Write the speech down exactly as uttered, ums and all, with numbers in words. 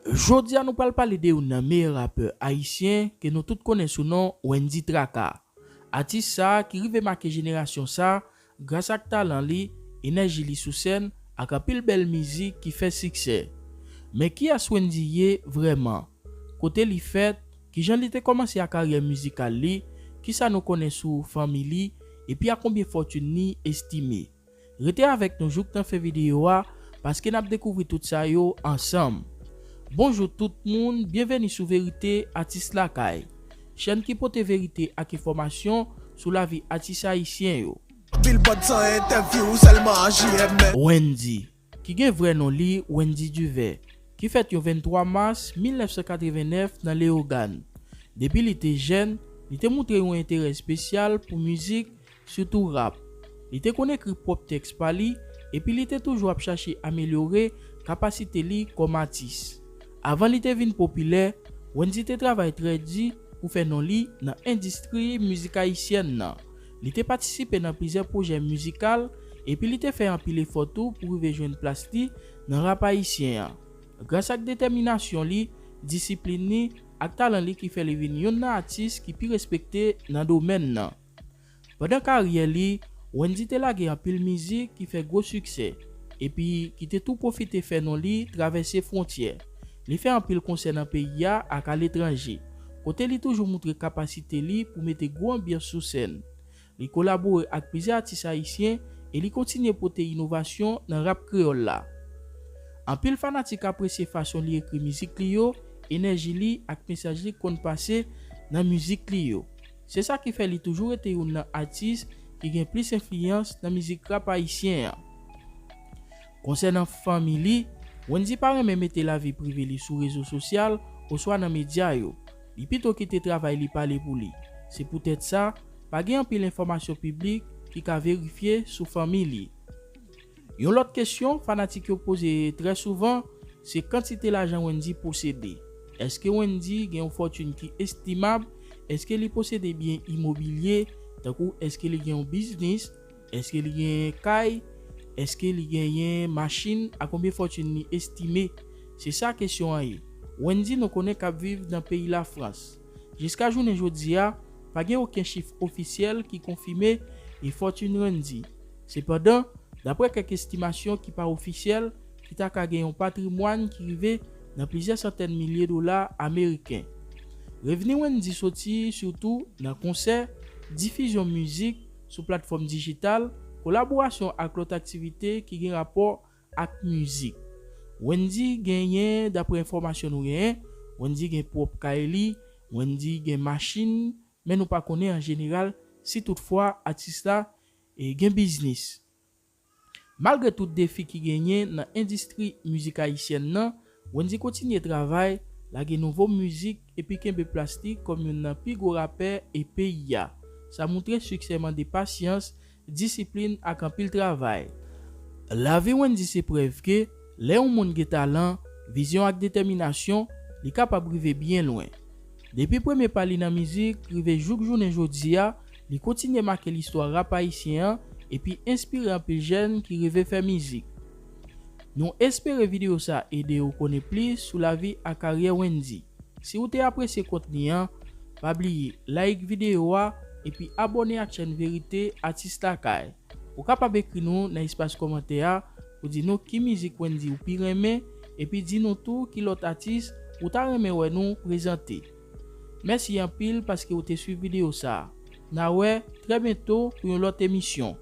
Jodi a nou pral pale de youn nan meyè rapè ayisyen ke nou tout konnen sou non Wendy Traka. Atis sa a ki rive make jenerasyon sa a gras ak talan li, enèji li sou sèn ak anpil bèl mizik ki fè siksè. Men kiyès Wendy ye vrèman? Kote li fèt? Kijan li te kòmanse a karyè mizikal li? Kisa nou konnen sou fanmi li? Epi a konbyen fòtin li estime? Rete avèk nou jouktan fen videyo a, paske n ap dekouvri tout sa yo ansanm. Bonjou tout moun, byenveni sou Verite Atis Lakay, chèn ki pote verite ak enfòmasyon sou lavi atis ayisyen yo. Billboard san entèvyou, sèlman J M. Wendy, ki gen vrè non li Wendy Duvert, ki fèt yon venntwa mas mil nèf san katrevennèf nan Leyogàn. Depi li te jèn, li te montre yon enterè espesyal pou mizik, sitou rap. Li te konn ekri pwòp tèks pa li, epi li te toujou ap chache amelyore kapasite li kòm atis. Avan li te vin popilè, Wendy te travay trè di pou fè non li nan endistri mizik ayisyèn nan. Li te patisipe nan plizyè pwojè mizikal, epi li te fè anpil efò tou pou rive jwenn plas li nan rap ayisyen an. Gras ak detèminasyon li, disiplin li, ak talan li ki fè li vin youn nan atis ki pi respekte nan domèn nan. Pandan karyè li, Wendy te lage anpil mizik ki fè gwo siksè, epi ki te tou pwofite fè non li travèse fwontyè. Li fè anpil konsè nan peyi a ak aletranje, kote li toujou montre kapasite li pou mete gwo anbyans sou sèn. Li kolabore ak plizyè atis ayisyen e li kontinye pote inovasyon nan rap kreyòl la. Anpil fanatik apresye fason li ekri mizik li yo, enèji li ak mesaj li konn pase nan mizik li yo. Se sa ki fè li toujou rete youn nan atis ki gen plis enfliyans nan mizik rap ayisyen an. Konsènan fanmi li, Wendy pa renmen mete lavi prive li sou rezo sosyal oswa nan medya yo. Li pito kite travay li pale pou li. Se poutèt sa, pa gen anpil enfòmasyon piblik ki ka verifye sou fanmi li. Yon lòt kesyon fanatik yo poze trè souvan, se kantite lajan Wendy posede. Èske Wendy gen yon fòtin ki estimab? Èske li posede byen imobilye, tankou èske li gen yon biznis? Èske li genyen kay? Èske li genyen machin? A konbyen fòtin li estime? Se sa kesyon an ye. Wendy nou konnen k ap viv nan peyi Lafrans. Jiska jounen jodi a, pa gen okenn chif ofisyèl ki konfime e fòtin Wendy. Sepandan, daprè kèk estimasyon ki pa ofisyèl, ki ta ka gen yon patrimwàn ki rive nan plizyè santèn milye dola ameriken. Revni Wendy soti sitou nan konsè, difizyon mizik sou platfòm dijital, kolaborasyon ak lòt aktivite ki gen rapò ak mizik. Wendy genyen, daprè enfòmasyon nou genyen, Wendy gen pwòp kay li, Wendy gen machin, men nou pa konnen an jeneral si toutfwa atis la e gen biznis. Malgre tout defi ki genyen nan endistri mizik ayisyèn nan, Wendy kontinye travay, lage nouvo mizik epi kenbe plas li kòm youn nan pi gwo rapè e peyi a. Sa montre siksè mande pasyans, disiplin ak anpil travay. Lavi Wendy se prèv ke lè yon moun gen talan, vizyon ak detèminasyon, li kapab rive byen lwen. Depi premye pa li nan mizik rive jouk jounen jodi a, li kontinye make listwa rap ayisyen an epi enspire anpil jèn ki reve fè mizik. Nou espere videyo sa ede w konnen plis sou lavi ak karyè Wendy. Si w te apresye kontni an, pa bliye like videyo a epi abòne ak chèn Verite Atis Lakay. Ou kapab ekri nou nan espas kòmantè a pou di nou ki mizik Wendy ou pi renmen, epi di nou tou ki lòt atis ou ta renmen wè nou prezante. Mèsi anpil paske w te swiv videyo sa a. N a wè trè byento pou yon lòt emisyon.